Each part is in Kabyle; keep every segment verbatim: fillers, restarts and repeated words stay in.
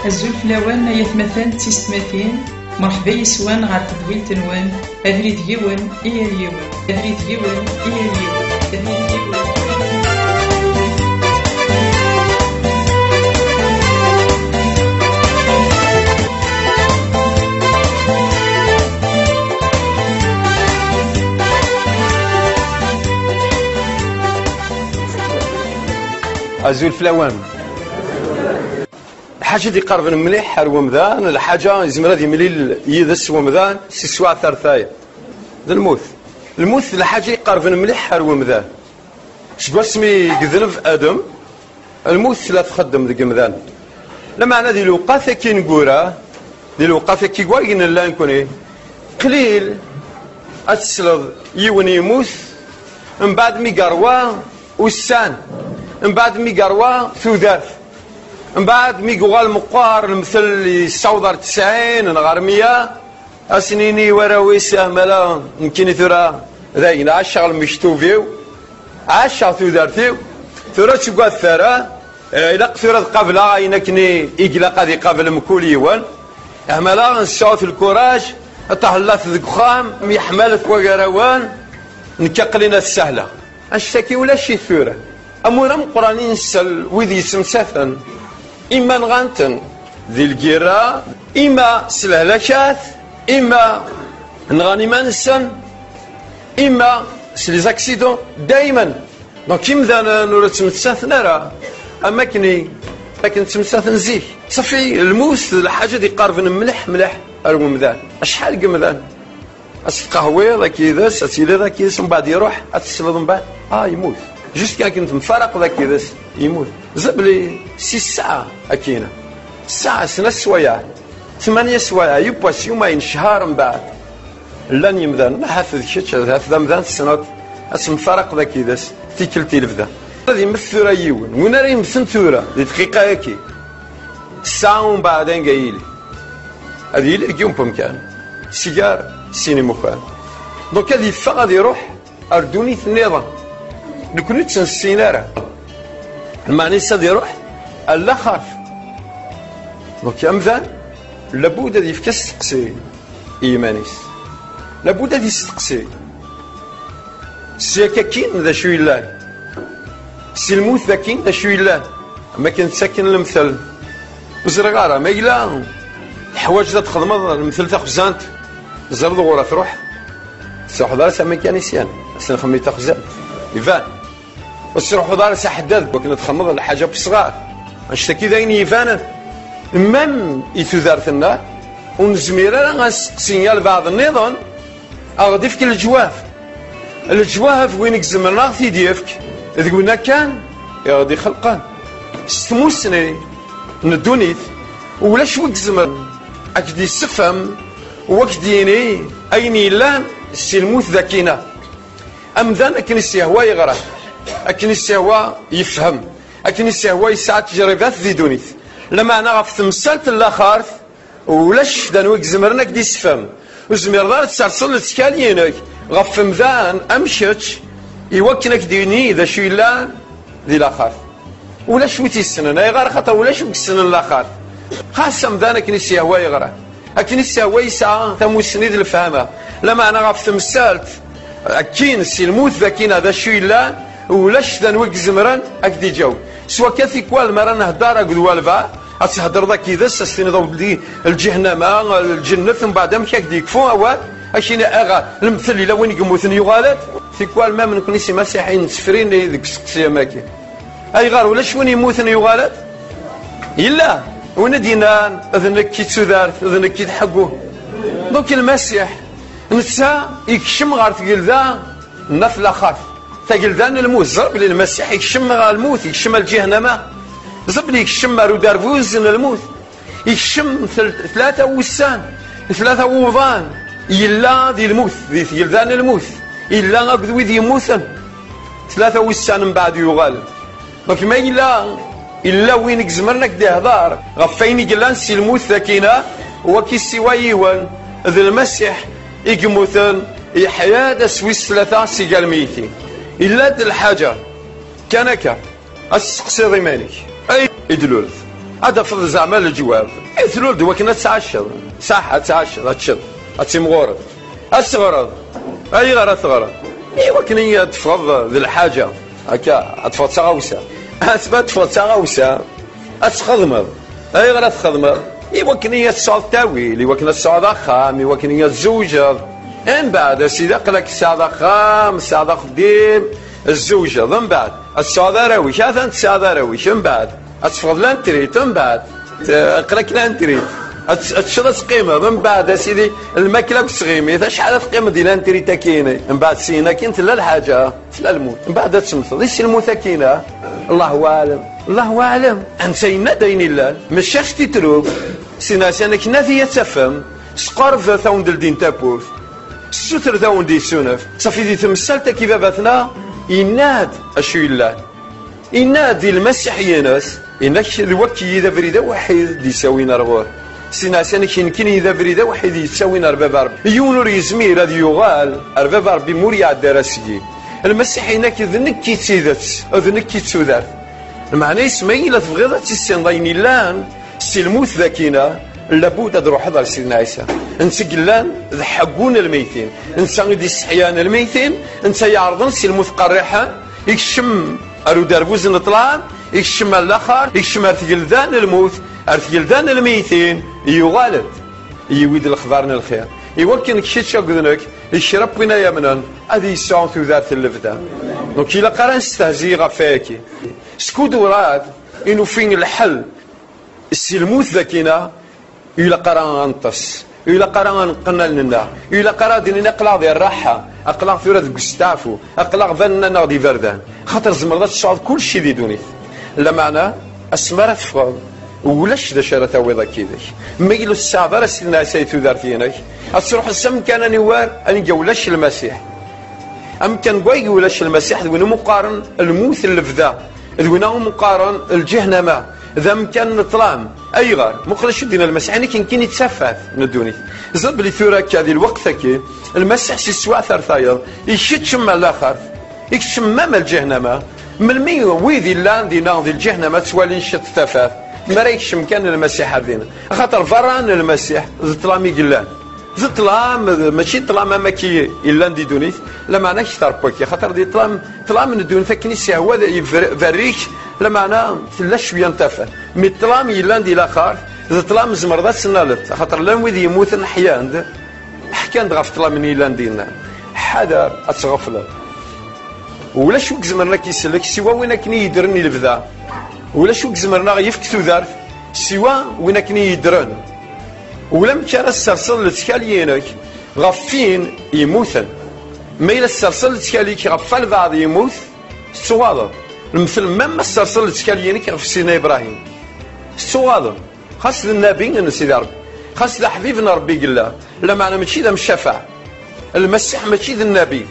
Azul fell-awen, ay atmaten d tisetmatin, merḥba yes-wen ɣer tedwilt-nwen, abrid yiwen i yal yiwen, abrid yiwen i yal yiwen, abrid yiwen. Azul fell-awen. Lḥaǧa i d-iqerben mliḥ ar wemdan, lḥaǧa yezmer ad yemlil yid-s wemdan si teswiɛt ar tayeḍ, d lmut. Lmut d lḥaǧa i iqerben mliḥ ar wemdan. Seg wasmi i yedneb Adem, lmut tella txeddem deg yemdan. Lameɛna di lewqat-agi ineggura, di lewqat-agi deg wayeg nella nekni, qlil ad tesleḍ yiwen yemmut, mbeɛd mi yerwa ussan, mbeɛd mi yerwa tudert, mbeɛd mi yuɣal meqqar, lemtel yessaweḍ ar tesɛin neɣ ar meyya, ad s-nini i warraw-is: "Ah, mala nekkini tura dayen ɛaceɣ lmektub-iw, ɛaceɣ tudert-iw, tura ur ttagadet ara, eh, ilaq tura ad qableɣ ayen akken i ilaq ad iqabel mkul yiwen." Amala nesɛut lkuraj, tahellat deg uxxam, myeḥmalet wagar-awen, nekk aql-in ad sahleɣ. Annect-agi ulac-it tura. Amur ameqqran i nsel wid yettemsaten, ima nɣan-ten di lgirra, ima s lehlakat, ima nɣan iman-nsen, ima s les accidents, daymen. Donc imdanen ur ttmettaten ara am akken i, akken ttmettaten zik. Safi, lmut d lḥaǧa d-iqerben mliḥ mliḥ ar wemdan. Acḥal n yemdanen ad tqehwiḍ akka yid-s, ad tiliḍ akka yid-s, mbeɛd iruḥ, ad tesleḍ mbeɛd, ah, yemmut. Juste kan akken temfaraqeḍ akka yid-s, yemmut. Zebli, si ssaɛa akkin. Ssaɛa, snat swayeɛ, tmanya swayeɛ, yiwwas, yumayen, cchar mbeɛd. Llan yemdanen, ahat d kečč, ahat d amdan tessneḍ, ad temfaraqeḍ akka yid-s, tikkelt i lebda. Ad yemmet tura yiwen, win ara yemmten tura, di dqiqa-agi. Ssaɛa umbeɛd anga yili. Ad yili deg yiwen wemkan. Sigar, sin imukan. Donc ad yeffeɣ, ad iruḥ ar ddunit nniḍen. Nekni ur tt-nessin ara. Lmeɛna-is ad iruḥ ar laxert. Donc amdan, labud ad yefk asteqsi i yiman-is. Labud ad yesteqsi. Si akka akkin d acu yellan? Si lmut d akkin d acu yellan? Am akken ttaken lemtel. Ur ẓriɣ ara, ma yella teḥwaǧeḍ ad txedmeḍ lemtel taxzant, ẓriḍ ɣur-a truḥ, tesruḥeḍ ara s amakanisyan, ad s-nxemmem taxzant. Iban. Ur tesruḥeḍ ara s aḥeddad deg wakken ad txedmeḍ lḥaǧa n wesɣar. Annect-agi d ayen ibanen. Même i tudert-nneɣ, ur nezmir ara ad nesteqsi albaɛḍ nniḍen, ad ɣ-d-ifk leǧwab. Leǧwab win i izemren ad ɣ-t-id-yefk, d winna kan i ɣ-d-ixelqen. S tmussni n ddunit, ulac wi izemren ad k-d-yessefhem u ad k-d-yini ayen yellan si lmut d akkin-a. Amdan akken i s-yehwa yeɣra, akken i s-yehwa yefhem, akken i s-yehwa yesɛa tejribat di ddunit. Lameɛna ɣef temsalt n laxert, ulac d anwa i izemren ad k-d-issefhem. Ur tezmireḍ ara ad tserseḍ lettkal-inek ɣef umdan am kečč, i wakken ad k-d-yini d acu yellan di laxert. Ulac wi t-yessnen. Ayɣer? Axaṭer ulac wi yessnen laxert. Xas amdan akken i s-yehwa yeɣra, akken i s-yehwa yesɛa tamussni d lefhama. Lameɛna ɣef temsalt, akkin, si lmut d akkin d acu yellan, ulac d anwa i izemren ad k-d-iǧaweb. S wakka tikwal mi ara nhedder akked walbeɛḍ, ad theddreḍ akked-s, ad s-tiniḍ: "A weldi, lǧihnama, lǧennet", mbeɛd amek ad k-d-yekfu awal? Ad k-yini: "Ayɣer, lemtel yella win i yemmuten yuɣal-d?" Tikwal ma nekkni s imasiḥiyen nettefrini deg useqsi am wagi. Ayɣer ulac win yemmuten yuɣal-d? Yella win i d-yennan: "D nekk i d tudert, d nekk i d ḥeggu." Donc Lmasiḥ, netta ikcem ɣer tgelda n at laxert, tagelda n lmut. Ẓer belli Lmasiḥ ikcem ɣer lmut, ikcem ar lǧihnama. Ẓer belli ikcem ar uderbuz n lmut. Ikcem tel-, tlata wussan, tlata wuḍan, yella di lmut, di tgelda n lmut, yella akked wid yemmuten. Tlata wussan mbeɛd yuɣal. Donc ma yella, yella win i izemren ad k-d-ihder ɣef wayen i yellan si lmut d akkin-a, waki siwa yiwen, d Lmasiḥ i yemmuten, yeḥya-d ass wis tlata si gar lmeyytin. Yella-d lḥaǧa kan akka. Ad testeqsiḍ iman-ik, ay i d-luleḍ? Ad tafeḍ zeɛma leǧwab i tlul-d wakken ad tɛaceḍ. Saḥ, ad tɛaceḍ, ad teččeḍ, ad timɣureḍ, ad teɣreḍ. Ayɣer ad teɣreḍ? I wakken i ad teffɣeḍ d lḥaǧa. Akka ad teffɣeḍ d taɣawsa. Asma ad teffɣeḍ d taɣawsa, ad txedmeḍ. Ayɣer ad txedmeḍ? I wakken i ad tesɛuḍ ttawil, i wakken ad tesɛuḍ axxam, i wakken i ad tzewǧeḍ. Mbeɛd a sidi, aql-ak tesɛiḍ axxam, tesɛiḍ axeddim, tzewǧeḍ. Mbeɛd ad tesɛuḍ arraw-ik, atan tesɛiḍ arraw-ik. Mbeɛd ad teffɣeḍ lantrit, mbeɛd, eh, aql-ak lantrit. Ad t-, ad teččeḍ, ad teqqimeḍ, mbeɛd a sidi, lmakla deg tɣimit, acḥal ad teqqimeḍ di lantrit akkin? Mbeɛd syin akkin tella lḥaǧa, tella lmut, mbeɛd ad temmteḍ. I si lmut akkin? Allahu aɛlam, Allahu aɛlam. Ansa yenna-d ayen illan, mačči s titruk. Sina asan akken ad iyi-tafem, sqerbet ad awen-d-ldin tawwurt, ssutret ad awen-d-yessunef. Safi di temsalt-agi baba-tneɣ yenna-d acu yellan. Inna-d i Lmasiḥ-ines, inna-k d wakk-iyi d abrid awḥid d-yettawin ar ɣur. Sin ɛsan-k nekkini d abrid awḥid yettawin ar Baba Ṛebbi. Yiwen ur yezmir ad yuɣal ar Baba Ṛebbi ma ur iɛedda ara seg-i. Lmasiḥ inna-k d nekk i d tidet, d nekk i d tudert. Lmeɛna-is ma yella tebɣiḍ ad tissineḍ ayen illan, si lmut d akina, labud ad ruḥeḍ ar Sidna Ɛisa. Netta i yellan d ḥeggu n lmeytin, netta i d-isseḥyan lmeytin, netta yeɛreḍen si lmut qerriḥen, ikcem ar uderbuz n ṭṭlam, ikcem ar laxert, ikcem ar tgelda n lmut, ar tgelda n lmeytin, yuɣal-d, yiwi-d lexbar n lxir. Iwakken kečč akked nekk, d kra n win ay amnen, ad yesɛu tudert n lebda. Donc, ilaq ara nestehzi ɣef wayagi. Skud urɛad i nufi lḥel si lmut d akina, ur ilaq ara ad neṭṭes, ur ilaq ara ad neqqen allen-nneɣ, ur ilaq ara ad d-nini aql-aɣ di rraḥa, aql-aɣ tura deg usteɛfu, aql-aɣ banen-aneɣ d iberdan. Xaṭer tzemreḍ ad tesɛuḍ kulci di ddunit. Lameɛna, asmi ara teffɣeḍ, ulac d acu ara tawiḍ akka yid-k. Ma yella ur tesɛiḍ ara Sidna Ɛisa i tudert-inek, ad truḥeḍ s amkan aniwer anga ulac Lmasiḥ. Amkan deg wayeg ulac Lmasiḥ d win umi qqaren lmut n lebda, d win umi qqaren lǧehnama, d amkan n ṭṭlam. Ayɣer? Muqel acu d-yenna Lmasiḥ, nekk nekkini d tafat n ddunit. Ẓer belli tura akka di lweqt-agi, Lmasiḥ si teswiɛt ar tayeḍ, ikeččem ar laxert, ikeččem mam ar lǧehnama. Melmi wid illan dinna di lǧehnama ttwalin ciṭ tafat, mi ara yekcem kan Lmasiḥ ar dinna. Axaṭer berra n Lmasiḥ d ṭṭlam i yellan. D ṭṭlam, d, mačči ṭṭlam am akki yellan di ddunit, lameɛna akter n wakki, xaṭer di ṭṭlam, ṭṭlam n ddunit akken i s-ihwa d, yebr-, berrik, lameɛna tella cwiya n tafat. Mi ṭṭlam yellan di laxert, d ṭṭlam tzemreḍ ad tennaleḍ, xaṭer llan wid yemmuten ḥyan-d, ḥkan-d ɣef ṭṭlam-nni yellan dinna. Ḥader ad tɣefleḍ. Ulac wi izemren ad k-isellek siwa win akken i yeddren i lebda. Ulac wi izemren ad aɣ-yefk tudert siwa win akken i yeddren. Ulamek ara tesserseḍ lettkal-inek ɣef win yemmuten. Ma yella tesserseḍ lettkal-ik ɣef walbeɛḍ yemmut, tettuɣaḍeḍ. Lemtel, ma, ma tesserseḍ lettkal-inek ɣef Sidna Ibrahim, tettuɣaḍeḍ. Xas d nnabi n Sidi Ṛebbi, xas d aḥbib n Ṛebbi i yella, lameɛna mačči d amcafaɛ. Lmasiḥ mačči d nnabi.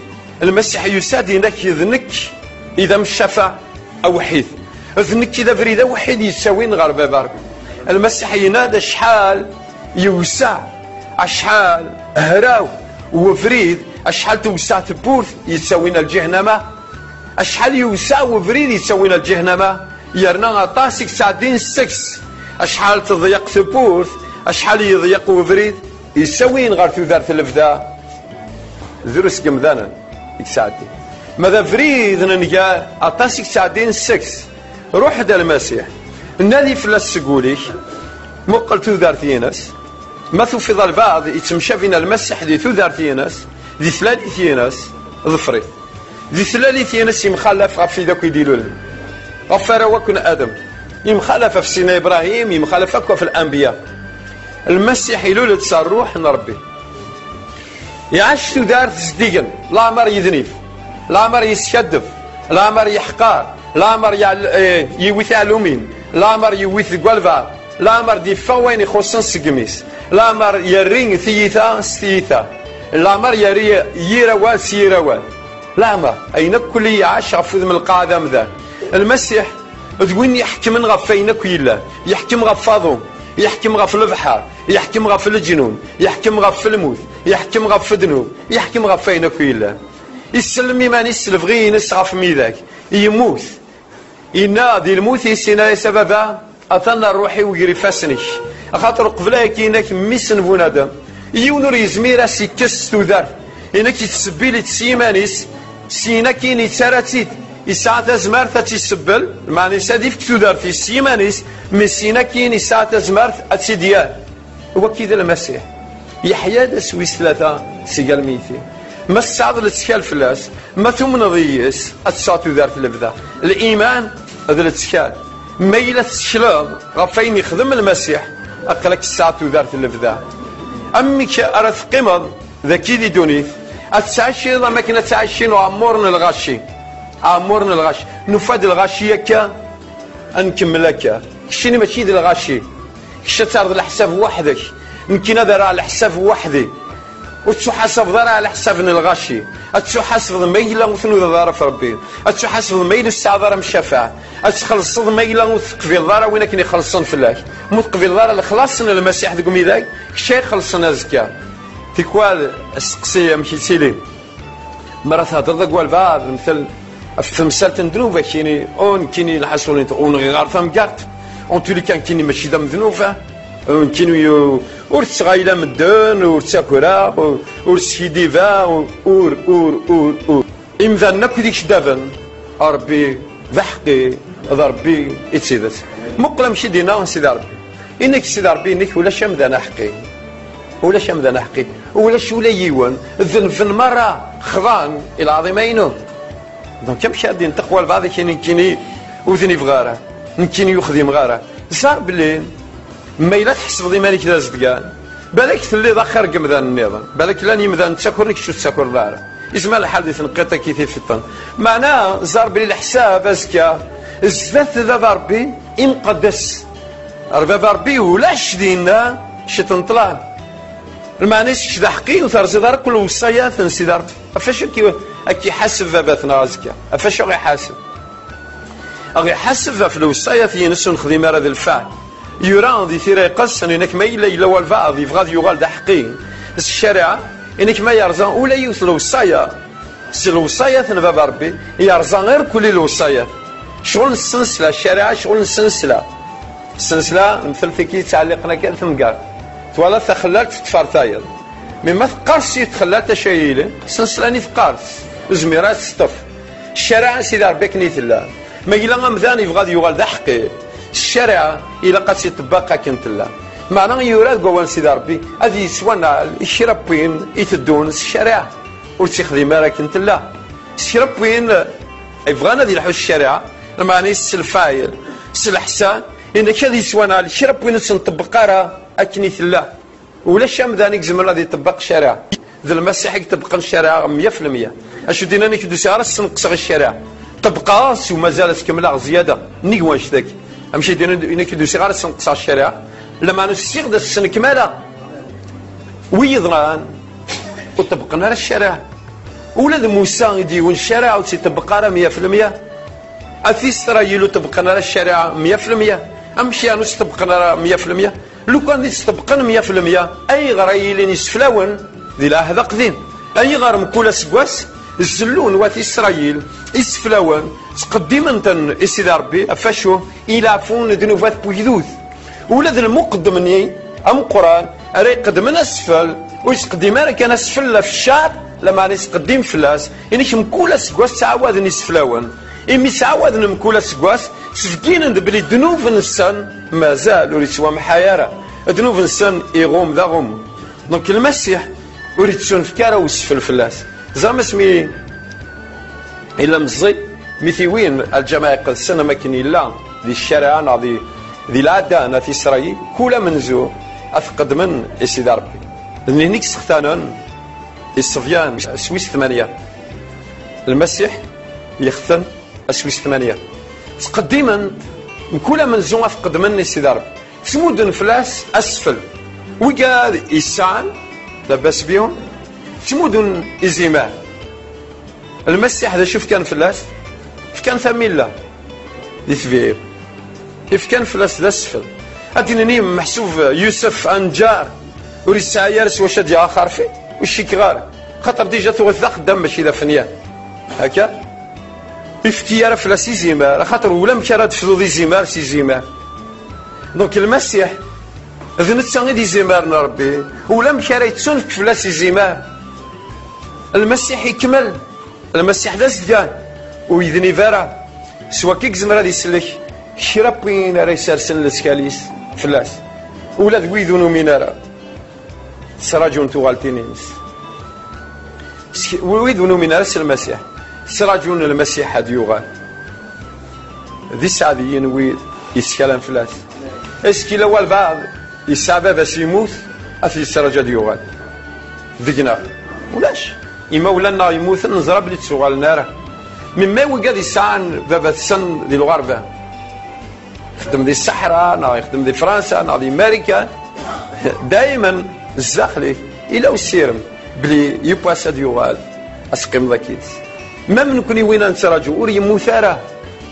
Lmasiḥ yusa-d, yenna-k d nekk i d amcafaɛ awḥid. D nekk i d abrid awḥid yettawin ɣer Baba Ṛebbi. Lmasiḥ yenna-d acḥal yewseɛ, acḥal hraw webrid, acḥal tewseɛ tewwurt yettawin ar lǧehnama, acḥal yewseɛ webrid yettawin ar lǧehnama, yerna aṭas i yettɛeddin seg-s. Acḥal teḍyeq tewwurt, acḥal yeḍyeq webrid yettawin ɣer tudert n lebda. Drus n yemdanen i yettɛeddin. Ma d abrid n nnger, aṭas i yettɛeddin seg-s. Ruḥ-d ar Lmasiḥ, nadi fell-as seg wul-ik, muqel tudert-ines. Ma tufiḍ albaɛḍ yettemcabin ar Lmasiḥ di tudert-ines, di tlalit-ines, ḍfer-it. Di tlalit-ines yemxalaf ɣef wid akk i d-ilulen, ɣef warraw akk n Adem. Yemxalaf ɣef Sidna Ibrahim, yemxalaf akk ɣef lanbiya. Lmasiḥ ilul-d s Ṛṛuḥ n Ṛebbi. Iɛac tudert zeddigen, leɛmer yednib, leɛmer yeskaddeb, leɛmer yeḥqar, leɛmer yeɛl-, eh, yewwi tiɛlumin, leɛmer yewwi-t deg walbeɛḍ, leɛmer d-yeffeɣ wayen ixuṣṣen seg imi-s, leɛmer yerri tiyita s tiyita, leɛmer yerri yir awal s yir awal. Leɛmer, ayen akk i iɛac ɣef wudem n lqaɛa d amdan. Lmasiḥ d win iḥekmen ɣef wayen akk yellan, yeḥkem ɣef aḍu, yeḥkem ɣef lebḥer, yeḥkem ɣef leǧnun, yeḥkem ɣef lmut, yeḥkem ɣef ddnub, yeḥkem ɣef wayen akk yellan. Isellem iman-is s lebɣi-ines ɣef midag, yemmut. Yenna di lmut-is, yenna-yas: "A Baba, Atan rruḥ-iw ger ifassen-ik. Axaṭer uqbel ayagi inak mmi-s n bunadem, yiwen ur yezmir a s-ikkes s tudert. Inak yettsebbili-tt s yiman-is, syin akkin yettarra-tt-id. Yesɛa tazmert ad tt-isebbel, lmeɛna-is ad ifk tudert-is s yiman-is, mi syin akkin yesɛa tazmert ad tt-id-yerr. Waki d Lmasiḥ. Yeḥya-d ass wis tlata seg almitin. Ma tesɛiḍ lettkal fell-as, ma tumneḍ yis, ad tesɛuḍ tudert lebda. Liman d lettkal. Ma yella tettekleḍ ɣef wayen yexdem Lmasiḥ, aql-ak tesɛiḍ tudert lebda. Amek ara teqqimeḍ dagi di ddunit? Ad tettɛiciḍ am akken ad ttɛicin uɛemmur n lɣaci. Aɛemmur n lɣaci. Nufa-d lɣaci akka, ad nkemmel akka. Keččini mačči d lɣaci. Kečč ad terreḍ leḥsab weḥd-k. Nekkini ad rreɣ leḥsab weḥd-i. Ur tettuḥasabeḍ ara ɛla ḥsab n lɣaci. Ad tettuḥasabeḍ ma yella ur tnudaḍ ara ɣef Rebbi. Ad tettuḥasabeḍ ma yella ur tesɛiḍ ara mcafaɛ. Ad txellṣeḍ ma yella ur teqbileḍ ara win akken ixellṣen fell-ak. Ma ur teqbileḍ ara lexlaṣ n Lmasiḥ deg umidag, kečč ay ixellṣen azekka. Tikwal, asteqsi amek yettili. Mi ara thedreḍ deg walbeɛḍ, mtal ɣef temsalt n ddnub, ad k-yini, oh, nekkini lḥaṣul, ur nɣiɣ ara tamgerḍt. En tous les cas, nekkini mačči d amednub. Oh, nekkini ur, ur ttɣayla medden, ur ttakreɣ, ur, ur skidibeɣ, ur, ur, ur, ur. Imdanen akk d ikeddaben. Ṛebbi d aḥeqqi, d Ṛebbi i d tidet. Muqel amek i d-yenna Sidi Ṛebbi. Inna-k Sidi Ṛebbi, inna-k ulac amdan aḥeqqi. Ulac amdan aḥeqqi. Ulac ula yiwen. Denben merra, xḍan i lɛaḍima-inu. Donc amek ara d-inṭeq walbeɛḍ akken nekkini ur ten-ibɣi ara, nekkini ur xdimeɣ ara? Ẓer belli ma yella tḥesbeḍ iman-ik d azedgan, balak telliḍ axir n yemdanen nniḍen. Balak llan yemdanen ttakren, kečč ur tettakureḍ ara. Yezmer lḥal di tneqqiṭ-agi tifeṭṭen. Meɛna ẓer belli leḥsab azekka zdat Baba Ṛebbi imqeddes. Ar Baba Ṛebbi ulac dinna ciṭ n ṭṭlam. Lmeɛna-is kečč d aḥeqqi, ur terẓiḍ ara kul lewṣayat n Sidi Ṛebbi. Ɣef wacu ad k-, ad k-iḥaseb baba-tneɣ azekka? Ɣef wacu ad ɣ-iḥaseb? Ad ɣ-iḥaseb ɣef lewṣayat-ines ur nexdim ara d lfeɛl. Yura di tira iqedsen, inek ma yella, yella walbeɛḍ yebɣa ad yuɣal d aḥeqqi s ccariɛa, inek ma yerẓa ula yiwet lewṣaya s lewṣayat n Baba Ṛebbi, yerẓa irkelli lewṣayat. Ccɣel n ssensla, ccariɛa ccɣel n ssensla. Ssensla, mtel tiki yettɛelliqen akka temgar. Twalaḍ taxellalt teṭṭef ar tayeḍ. Mi ma teqqers i txellalt acu ay yili, ssensla-nni teqqers. Ur zmireɣ ad teṭṭef. Ccariɛa n Sidi Ṛebbi akken i tella. Ma yella amdan yebɣa ad yuɣal d aḥeqqi, s ccariɛa ilaq ad tt-iṭebbeq akken tella. Meɛna yura deg wawal n Sidi Ṛebbi ad yettwanɛel kra n win iteddun s ccariɛa, ur tt-ixdim ara akken tella. S kra n win yebɣan ad yelḥu s ccariɛa, lmeɛna-is s lfayel, s leḥsan, inek ad yettwanɛel kra n win ur tt-nṭebbeq ara akken i tella. Ulac amdan i izemren ad iṭebbeq ccariɛa. D Lmasiḥ i iṭebbqen ccariɛa mya f lemya. Acu d-yenna, nekk d-usiɣ ara ssenqseɣ i ccariɛa. Ṭebbqeɣ-as u mazal ad s-kemmleɣ zzyada nnig wanect-agi. Amek i d-yenna, nekk d-usiɣ ara ssenqseɣ ccariɛa? Lameɛna usiɣ-d ad s-snekmaleɣ. Wi yeḍran ur ṭebbqen ara ccariɛa. Ula d Musa i d-yiwen ccariɛa ur tt-iṭebbeq ara mya f lemya. At Isṛayil ur ṭebbqen ara ccariɛa mya f lemya. Amek yeɛni ur tt-ṭebbqen ara mya f lemya? Lukan i tt-ṭebbqen mya f lemya, ayɣer ay ilin iseflawen di lɛahd aqdim? Ayɣer mkul aseggas zellun wat Isṛayil iseflawen, ttqeddimen-ten i Sidi Ṛebbi, ɣef wacu? I leɛfu n ddnubat n wegdud. Ula d lmuqeddem-nni ameqqran ara iqeddmen asfel, ur yettqeddim ara kan asfel ɣef cceɛb, lameɛna yettqeddim fell-as. Inek mkul aseggas ttɛawaden iseflawen. Imi ttɛawaden mkul aseggas, ttbegginen-d belli ddnub-nsen mazal ur yettwamḥay ara. Ddnub-nsen iɣum d aɣum. Donc Lmasiḥ ur yettunefk ara usfel fell-as. Ẓram asmi yella meẓẓi, mi t-iwin lǧameɛ iqedsen am akken yella di ccariɛa neɣ di, di lɛada n At Isṛayil, kul amenzu ad t-qeddmen i Sidi Ṛebbi. D nitni i yessextanen i ṣṣebyan s wis tmanya. Lmasiḥ yexten ass wis tmanya. Ttqeddimen mkul amenzu ad t-qeddmen i Sidi Ṛebbi. Ttmudden fell-as asfel. Wigad yesɛan, labas bihum, ttmudden izimer. Lmasiḥ d acu fkan fell-as? Fkan tamilla di tbir. Fkan fell-as d asfel. Ad d-nini meḥsub Yusef anǧar ur yesɛi ara s wacu ad yaɣ axerfi, ur cikkeɣ ara. Xaṭer dija tuɣ-it d axeddam mačči d afenyan. Akka? Ur ifki ara fell-as izimer, axaṭer ulamek ara d-tefduḍ izimer s izimer. Donc Lmasiḥ d netta i d izimer n Ṛebbi, ulamek ara yettunefk fell-as izimer. Lmasiḥ ikmel, Lmasiḥ d azgan, ur yednib ara. S wakka i yezmer ad isellek kra n win ara isersen leskal-is fell-as. Ula d wid ur numin ara, ttraǧun tuɣaltin-ines. S-, wid ur numin ara s Lmasiḥ, ttraǧun Lmasiḥ ad yuɣal. D iseɛdiyen wid yettkalen fell-as. Est-ce que yella walbeɛḍ yesɛa baba-s yemmut, ad t-yettraǧu ad yuɣal? Deg-neɣ ulac. Imawlan-nneɣ yemmuten, neẓra belli ur ttuɣalen ara. Memma wigad yesɛan baba-tsen di lɣerba, ixeddem di Ṣṣeḥra, neɣ ixeddem di Fransa, neɣ di Marikan, daymen zdaxel-ik ila usirem belli yiwwas ad yuɣal, ad teqqimeḍ akkid-s. Même nekni win ad nettraǧu ur yemmut ara,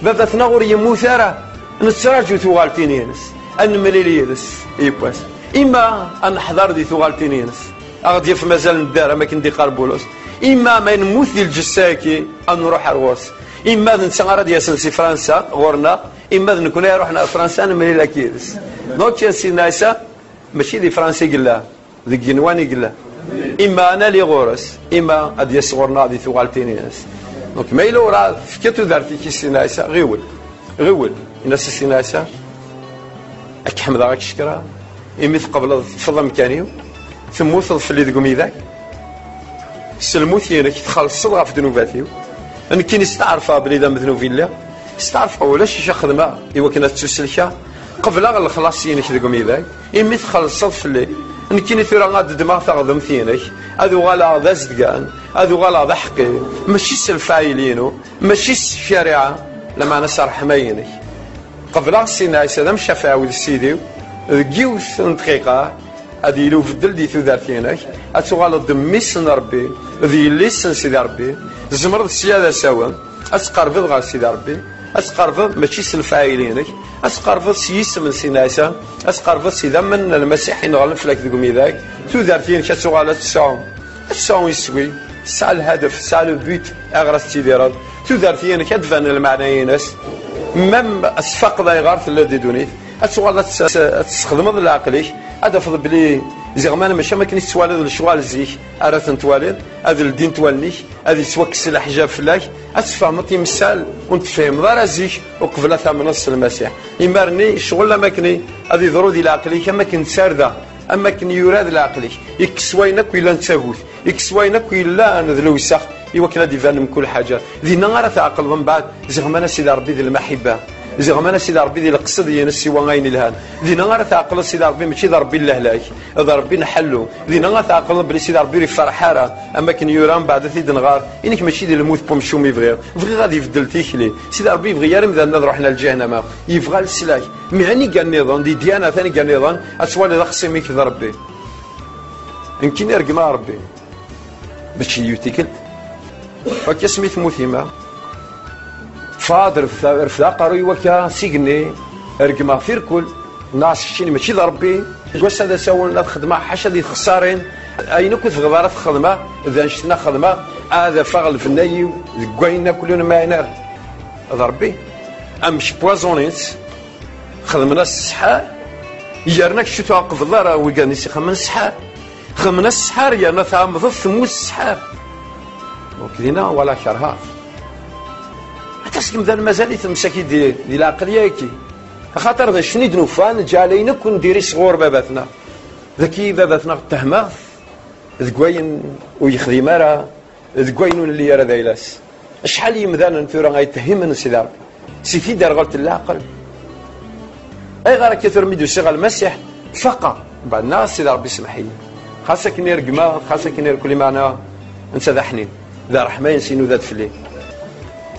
baba-tneɣ ur yemmut ara, nettraǧu tuɣaltin-ines, ad nemlil yid-s yiwwas. Imma ad neḥḍer di tuɣaltin-ines, ad ɣ-d-yaf mazal nedder, am akken d-iqqar Bulus. Imma ma nemmut di lǧessa-agi, ad nruḥ ar ɣur-s. Imma d netta ara d-yasen si Fransa ɣur-neɣ, imma d nekni ara iruḥen ar Fransa, ad nemlil akkid-s. Donc Sidna Ɛisa mačči di Fransa i yella, deg yigenwan i yella. Imma ad nali ɣur-s, imma ad d-yas ɣur-neɣ di tuɣaltin-ines. Donc ma yella ur tefkiḍ tudert-ik i Sidna Ɛisa, ɣiwel, ɣiwel, in-as i Sidna Ɛisa: Ad k-ḥemdeɣ, ad k-cekkreɣ, imi tqebleḍ teṭṭfeḍ amkan-iw, temmuteḍ fell-i deg umidag. S lmut-inek txellṣeḍ ɣef ddnubat-iw. Nekkini steɛṛfeɣ belli d amednub i lliɣ. Steɛṛfeɣ ulac acu xedmeɣ i wakken ad ttuselkeɣ. Qebleɣ lexlaṣ-inek deg umidag, imi txellṣeḍ fell-i. Nekkini tura ad ddmeɣ taɣdemt-inek, ad uɣaleɣ d azedgan, ad uɣaleɣ d aḥeqqi, mačči s lefɛayel-inu, mačči s ccariɛa, lameɛna s ṛṛeḥma-inek. Qebleɣ Sidna Ɛisa d amcafeɛ u d Ssid-iw, deg yiwet n dqiqa ad yili ubeddel di tudert-inek, ad tuɣaleḍ d mmi-s n Ṛebbi, d yelli-s n Sidi Ṛebbi. Tzemreḍ sya d asawen ad tqerbeḍ ɣer Sidi Ṛebbi, ad tqerbeḍ mačči s lefɛayel-inek, ad tqerbeḍ s yisem n Sidna Ɛisa, ad tqerbeḍ s idammen n Lmasiḥ ineɣlen fell-ak deg umidag. Tudert-inek ad tuɣal ad tesɛu, ad tesɛu iswi, tesɛa lhadef, tesɛa le but ayɣer ad tettidireḍ. Tudert-inek ad d-tban lmeɛna-ines. Même ad tfaqeḍ ayɣer telliḍ di ddunit, ad tuɣaleḍ ad tes-, ad tesxedmeḍ leɛqel-ik, ad tafeḍ belli ziɣ mana mačči am akken i tettwaliḍ lecɣal zik ara ten-twaliḍ, ad ldint wallen-ik, ad yettwakkes leḥjab fell-ak, ad tfehmeḍ timsal ur n-tefhimeḍ ara zik uqbel ad tamneḍ s Lmasiḥ. Imar-nni ccɣel am akken ad iḍru di leɛqel-ik am akken d tarda, am akken yura d leɛqel-ik, ikkes wayen akk yellan d tagut, ikkes wayen akk yellan d lewsex, i wakken ad d-iban mkul ḥaǧa. Dinna ara tɛeqleḍ mbeɛd ziɣ mana Sidi Ṛebbi di lmaḥibba, ziɣ mana Sidi Ṛebbi di leqsed-ines siwa ayen ilhan. Dinna ara tɛeqleḍ Sidi Ṛebbi mačči d Ṛebbi n lehlak, d Ṛebbi n ḥellu. Dinna ara tɛeqleḍ belli Sidi Ṛebbi ur ifeṛḥ ara, am akken yura mbeɛd ad t-id-nɣer: I nekk mačči d lmut n umcum i bɣiɣ, bɣiɣ ad ibeddel tikli. Sidi Ṛebbi yebɣi ara imdanen ad ruḥen ar lǧihnama, yebɣa leslak. Mi aniga nniḍen, di dyanat aniga nniḍen, ad twaliḍ axṣim-ik d Ṛebbi. Nekkini regmeɣ Ṛebbi, mačči d yiwet tikkelt. Wakka asmi temmut yemma, fad refd, refd aqerruy wakka s igenni, regmeɣ tirkul, nniɣ-as keččini mačči d Ṛebbi. Deg wass ad asawen ad xedmeɣ ḥaca di texṣarin, ayen akk tebɣiḍ ara t-xedmeɣ, d annect-nni xedmeɣ, ad afeɣ lbenna-iw deg wayen akk lun maɛin ara. D Ṛebbi. Amek poison-ines, xedmen-as ssḥar, yerna kečč ur tɛeqbeḍ ara wigan i s-ixemmen ssḥar. Xedmen-as ssḥar yerna tɛemmeḍ temmut ssḥar. Donc dinna wala kerha. Aṭas n yemdanen mazal-iten msakit di, di leɛqel-agi. Axaṭer d acu i d-nufa, neǧɛel ayen akk n diri sɣur baba-tneɣ. Dagi baba-tneɣ ttehmeɣ-t deg wayen ur yexdim ara, deg wayen ur nelli ara d ayla-s. Acḥal n yemdanen tura ay ttehimen Sidi Ṛebbi si tiderɣelt n leɛqel. Ayɣer akka tura mi d-usiɣ ɣer Lmasiḥ, faqeɣ? Mbeɛd nniɣ: Sidi Ṛebbi, semmeḥ-iyi. Xas akken i regmeɣ, xas akken i rekli, meɛna netta d aḥnin, d ṛṛeḥma-ines inuda-d fell-i.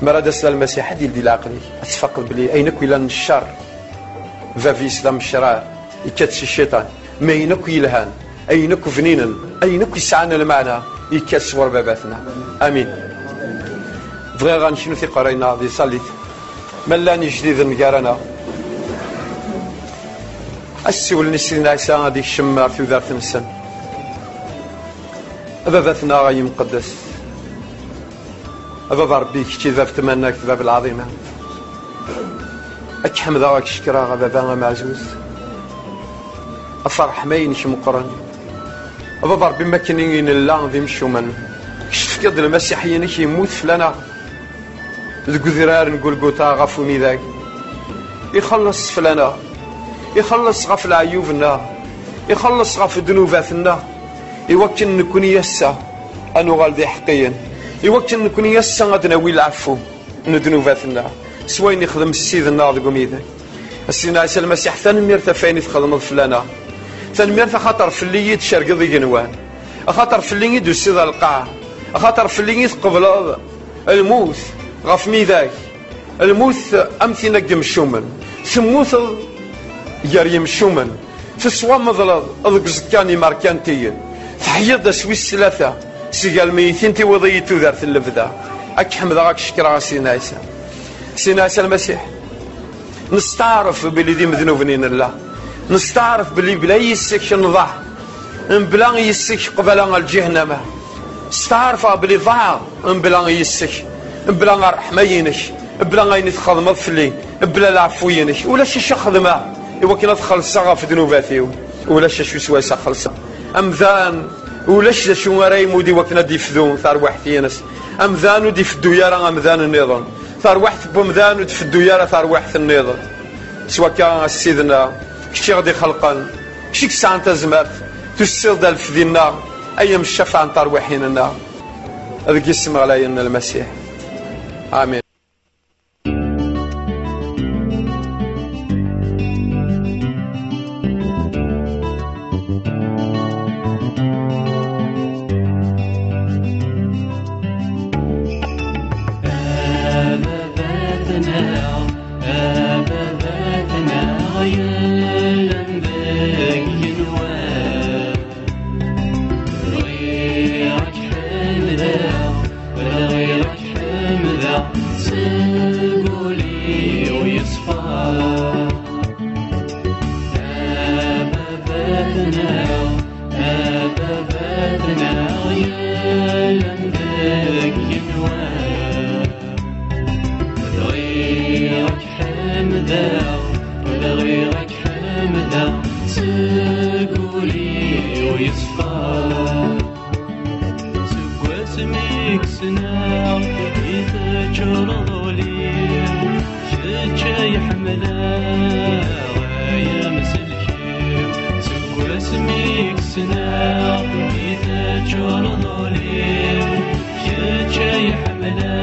Mi ara d-tas Lmasiḥ, ad yeldi leɛqel-ik, ad tfaqeḍ belli ayen akk yellan n ccer, bab-is d amecraɛ, yekka-d si cciṭan. Ma ayen akk yelhan, ayen akk bninen, ayen akk yesɛan lmeɛna, yekka-d sɣur baba-tneɣ. Amin. Bɣiɣ ad neknu tiqerray-nneɣ di tẓallit. Ma llan ijdiden gar-aneɣ, ad ssiwlen i Sidna Ɛisa ad ikcem ar tudert-nsen. A baba-tneɣ ay imqeddes, a baba Ṛebbi, kečč i d bab tmannagt, bab lɛaḍima. Ad k-ḥemdeɣ, ad k-cekkreɣ, a baba ameɛzuz. Ɣef ṛṛeḥma-inek meqqren. A Baba Ṛebbi, mi akken i nella d imcumen, kečč tefkiḍ-d Lmasiḥ-inek yemmut fell-aneɣ deg udrar n Gulguta ɣef umidag. Ixelleṣ fell-aneɣ, ixelleṣ ɣef leɛyub-nneɣ, ixelleṣ ɣef ddnubat-nneɣ, iwakken nekkni ass-a ad nuɣal d iḥeqqiyen, iwakken nekkni ass-a ad d-nawi lɛeffu n ddnubat-nneɣ s wayen ixdem Ssid-nneɣ deg umidag. A Sidna Ɛisa Lmasiḥ, tanemmirt ɣef wayen i txedmeḍ fell-aneɣ. Tanemmirt axaṭer fell-i i d-tcergeḍ igenwan, axaṭer fell-i i d-tusiḍ ɣer lqaɛa, axaṭer fell-i i tqebleḍ lmut ɣef midag, lmut am tin n yemcumen. Temmuteḍ gar yemcumen, teswamḍleḍ deg uẓekka n imerkantiyen, teḥyiḍ-d ass wis tlata seg gar lmeytin, tiwiḍ-iyi-d tudert n lebda. Ad k-ḥemdeɣ, ad k-cekkreɣ, a Sidna Ɛisa. Sidna Ɛisa Lmasiḥ, nesteɛref belli d imednuben i nella. Nesteɛref belli bla yis-k nḍaɛ, mebla yis-k qbala ɣer lǧihnama. Steɛrfeɣ belli ḍaɛeɣ mebla yis-k, mebla ṛṛeḥma-inek, mebla ayen i txedmeḍ fell-i, mebla leɛfu-inek. Ulac acu xedmeɣ iwakken ad xellṣeɣ ɣef ddnubat-iw. Ulac acu swayes ad xellṣeɣ. Amdan, ulac d acu ara yemmud iwakken ad d-ifdu tarwiḥt-ines. Amdan ur d-ifeddu ara amdan nniḍen. Tarwiḥt n wemdan ur d-tfeddu ara tarwiḥt nniḍen. S wakka, a Ssid-nneɣ, kečč i ɣ-d-ixelqen, kečč i yesɛan tazmert, tusiḍ-d ɣer lefdi-nneɣ, ay amcafeɛ n terwiḥin-nneɣ, deg yisem ɣlayen n Lmasiḥ. Amin. A baba-tneɣ, a baba-tneɣ, yellan deg igenwan. Bɣiɣ ad k-ḥemdeɣ, bɣiɣ ad k-ḥemdeɣ, seg ul-iw yeṣfa. A baba-tneɣ, a baba-tneɣ, yellan deg igenwan. Bɣiɣ ad k-ḥemdeɣ, bɣiɣ ad k-ḥemdeɣ, seg ul-iw yeṣfa. Seg wasmi i k-ssneɣ, i teččureḍ ul-iw, kečč ay ḥemmleɣ, ay amsellek-iw. Seg wasmi i k-ssneɣ, i teččureḍ ul-iw, kečč ay ḥemmleɣ,